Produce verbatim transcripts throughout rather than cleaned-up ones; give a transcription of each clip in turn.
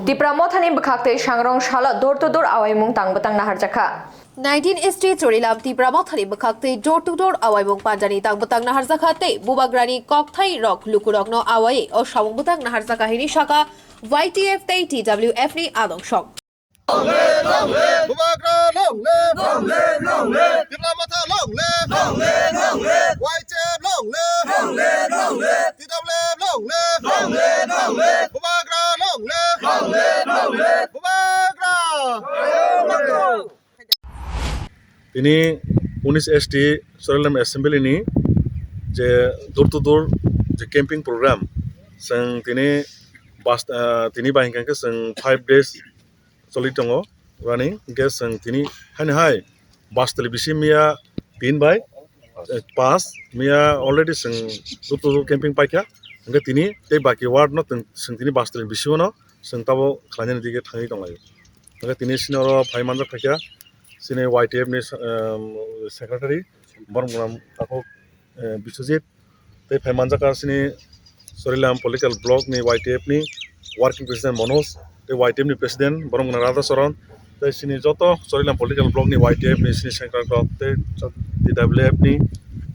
Tipra Mothani bwkhaktwi sangrong salo door to door awaimung tang bwtang naharjakha. Nineteen S T Chorilam Tipra Mothani bwkhaktwi door to door awaimung panjani tang bwtang naharjakha tei bubagrani kokthai rok lukurokno awai o samung bwtang naharjakha hini saka Y T F tei T W F ni adong song. Bubagra long live! Long live, long live! Tipra Motha long live! Long live, long live! Y T F long live! Long live, long live! T W F long live! Long live, long live! Bubagra long live! Long live, long live! Bubagra! Tini unis S T Chorilam Assembly ni je door to door je camping program, chwng tini bas, ah, tini bai hwnkhe chwng five days choli tongo running. Hwnkhe chwng tini haino hai bastili bisi miya tin bai, eh, pas miya already chwng door to door camping paikha. Hwnkhe tini tei baki ward no chwng, chwng tini bastili bisi no chwng tabo khlainani dige thangwi tonglaio. Hwnkhe tini sini oro phai manjak phaikha chini Y T F ni, um, secretary borok mwnam takhuk, eh, Biswajit. Tei phai manjak kha chini Chorilam Political Block ni Y T F ni Working President Manoj, tei Y T F ni President borok mwnam Radha Charan, tei chini joto Chorilam Political Block ni Y T F ni chini sengkrak rok, tei T W F ni,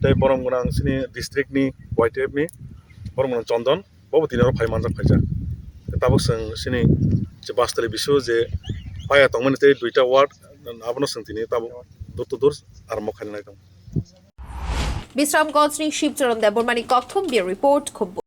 tei borok mwnam chini district ni Y T F ni borok mwnam Chondon, bobo tini oro phai manjak phaijak. Tabuk chwng chini je bastili bisu je paya tongmani tei duita ward, abono chwng tini tabuk door to door arombo khainai tongo. Bisramganj ni Shivcharan Debbarmani kokthum, bureau report, Khumbu.